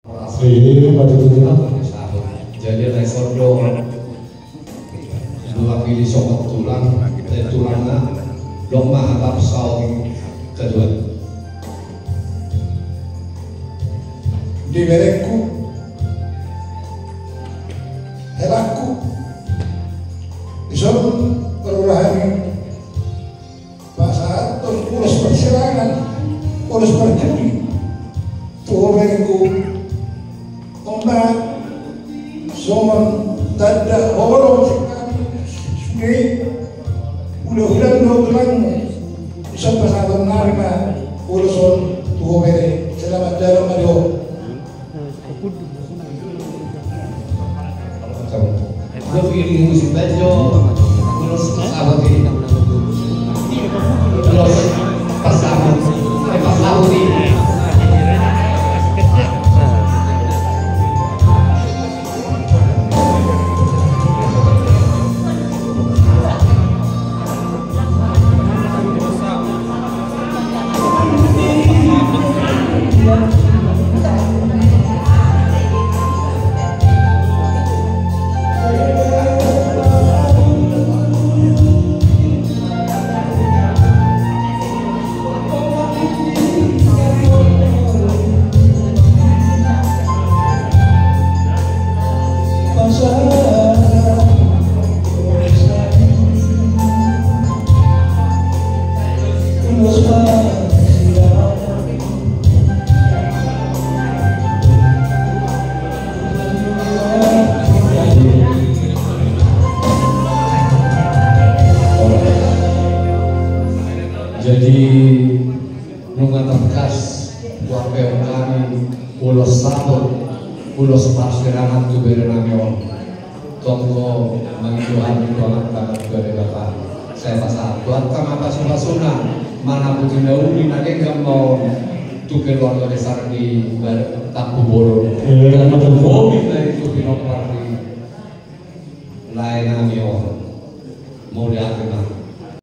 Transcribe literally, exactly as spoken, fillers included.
Jadi, lae sondo dua pili songon tulang, eh, tulangna, dong ma hatap saotik kedua. Di berengku, helangku, di son perurahan pasahathon ulos parsirangan, ulos parjudi tu ho berengku. Ombak songon tanda holong sian hami sude hulahula dohot tulangmu, di son pasahaton nami ma ulos on tu ho bere. Selamat jalan ma di ho. Jadi, nunga tangkas huampe nami ulos sahat, ulos parsirangan tu bere nami on. Tongtong mangido hami tu Amanta Martua Debata, sai pasahat tu angka ma pasupasuna, manang tu na uli na denggan ma on tu keluarga besar di Tampubolon. Iya, iya, betul.